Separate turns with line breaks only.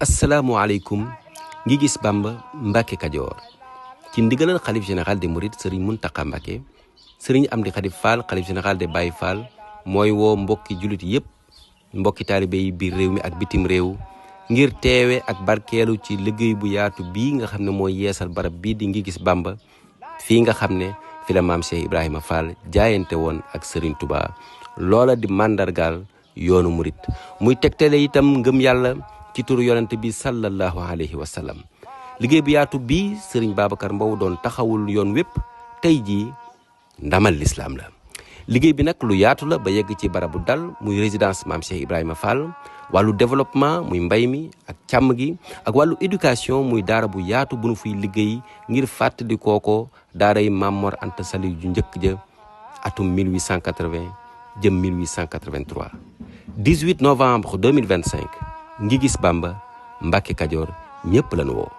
asalaamualeykum ngi gis Bamba Mbacke Kajoor ci ndigalal xalif général des Mourides sëriñ Mountakha Mbacke sëriñ Amdi Khady Fall xalif général des Baye Fall mooy woo mbokki jullit yépp mbokki taalibe yi biir réew mi ak bitim réew ngir teewe ak barkeelu ci liggéey bu yaatu bii nga xam ne mooy yeesal barab bii di ngi gis Bamba fii nga xam ne fi la maam Cheikh Ibrahima Fall jaayante woon ak Serigne Touba loola di màndargaal yoonu murit muy tegtale itam ngëm yàlla ci turu yonent bi sallallahu alayhi wa sallam liggéey bu yaatu bii Serigne Babacar Mbow doon taxawul yoon wépp tey jii ndamal lislaam la liggéey bi nag lu yaatu la ba yegg ci barabu dal muy résidence maam Cheikh Ibrahima Fall wàllu développement muy mbay mi ak càmm gi ak wàllu éducation muy daara bu yaatu bu nu fiy liggéey ngir fàttali kooko daaray Maam Mor Anta Sali ju njëkk ja atum 1880 jëm 1883 18 novembre 2025 ngi gis Bamba Mbacke Kajoor ñépp lañu woo